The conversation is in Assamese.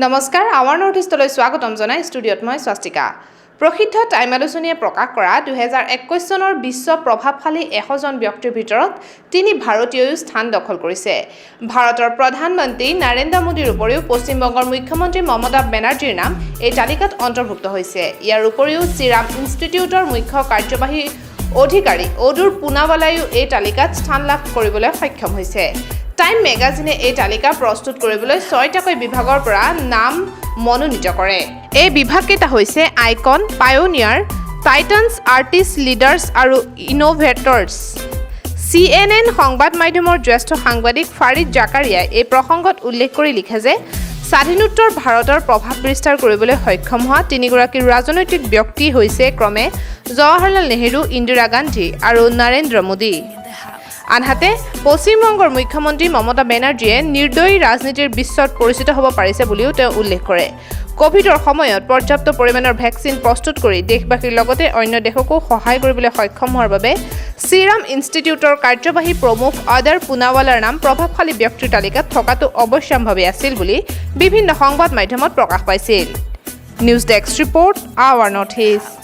নমস্কাৰ, আৱাৰ নৰ্থ ইষ্টলৈ স্বাগতম জনাই ষ্টুডিঅ'ত মই স্বাস্তিকা। প্ৰসিদ্ধ টাইম আলোচনীয়ে প্ৰকাশ কৰা 2021 চনৰ বিশ্ব প্ৰভাৱশালী 100জন ব্যক্তিৰ ভিতৰত তিনি ভাৰতীয়য়ো স্থান দখল কৰিছে। ভাৰতৰ প্ৰধানমন্ত্ৰী নৰেন্দ্ৰ মোদীৰ উপৰিও পশ্চিমবংগৰ মুখ্যমন্ত্ৰী মমতা বেনাৰ্জীৰ নাম এই তালিকাত অন্তৰ্ভুক্ত হৈছে। ইয়াৰ উপৰিও ছিৰাম ইনষ্টিটিউটৰ মুখ্য কাৰ্যবাহী অধিকাৰী অদুৰ পুনাৱালায়ো এই তালিকাত স্থান লাভ কৰিবলৈ সক্ষম হৈছে। টাইম মেগাজিনে এই তালিকা প্ৰস্তুত কৰিবলৈ ছয়টাকৈ বিভাগৰ পৰা নাম মনোনীত কৰে। এই বিভাগকেইটা হৈছে আইকন, পায়োনিয়াৰ, টাইটানছ, আৰ্টিষ্ট, লিডাৰ্ছ আৰু ইন'ভেটৰ্ছ। চিএনএন সংবাদ মাধ্যমৰ জ্যেষ্ঠ সাংবাদিক ফাৰিদ জাকাৰিয়াই এই প্ৰসংগত উল্লেখ কৰি লিখে যে স্বাধীনোত্তৰ ভাৰতৰ প্ৰভাৱ বিস্তাৰ কৰিবলৈ সক্ষম হোৱা তিনিগৰাকী ৰাজনৈতিক ব্যক্তি হৈছে ক্ৰমে জৱাহৰলাল নেহেৰু, ইন্দিৰা গান্ধী আৰু নৰেন্দ্ৰ মোদী। আনহাতে পশ্চিমবংগৰ মুখ্যমন্ত্ৰী মমতা বেনাৰ্জীয়ে নিৰ্দয়ী ৰাজনীতিৰ বিশ্বত পৰিচিত হ'ব পাৰিছে বুলিও তেওঁ উল্লেখ কৰে। কভিডৰ সময়ত পৰ্যাপ্ত পৰিমাণৰ ভেকচিন প্ৰস্তুত কৰি দেশবাসীৰ লগতে অন্য দেশকো সহায় কৰিবলৈ সক্ষম হোৱাৰ বাবে ছিৰাম ইনষ্টিটিউটৰ কাৰ্যবাহী প্ৰমুখ আদাৰ পুনাৱালাৰ নাম প্ৰভাৱশালী ব্যক্তিৰ তালিকাত থকাটো অৱশ্যম্ভাৱী আছিল বুলি বিভিন্ন সংবাদ মাধ্যমত প্ৰকাশ পাইছিল। News desk report, hour north east.